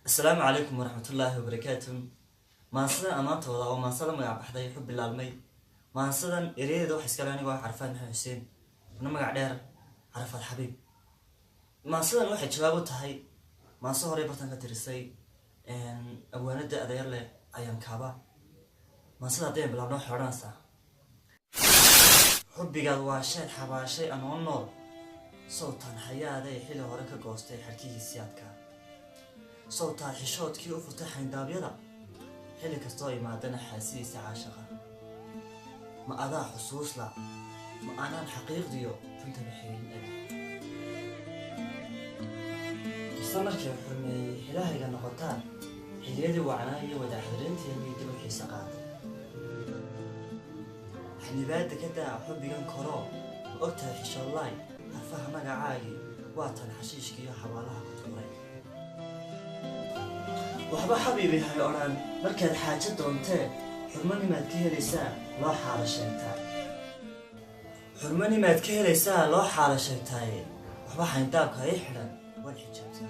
Asalaamu calaykum waraxmatullaahi wabarakaatu. Maansadan ammaantooda oo maansa la magac baxday Xubbi Laalmay. Maansadan ereyadeeda waxa iskale anigoo ah Carafaad Maxamed Xuseen, una magac dheer Carafaad Xabiib. Maansadan waxay jawaab u tahay maanso horey bartan ka tirisay awaanada adeer leh Ayaan Kaaba. Maansada haddayaan bilaabno waxay odhanaysaa: Xubbigaad waa sheed xabaashay anoo nool, sowtaan xayaaday xili hore ka goostay xarkihiisii adkaa, sowtaad xishoodkii u furtay xayndaabyada, xilli kastoo imaadana xaasidiisa caashaqa. Ma adaa xusuusla, ma anaan xaqiiqdiyo runtaba xeelin abi? Mise markay xurmeeyey xilahayga noqotaan, xilliyadii wacnaa iyo wadaaxdarinteennii dib u xiise qaatay? Xanibaadda ka daa xubbigan koroo, ma ogtahay xishoodlaay xarfaha magacaagii waa tan xashiishka iyo xabaalaha ku tuuray. Waxba xabiibi hay odhan markaad xaajo doontee, xurmanimaad ka helaysaa loo xaalo sheegtaa, xurmanimaad ka helaysaa loo xaalo sheegtaaye, waxba xayndaabka ii xidhan waan xijaabtaa.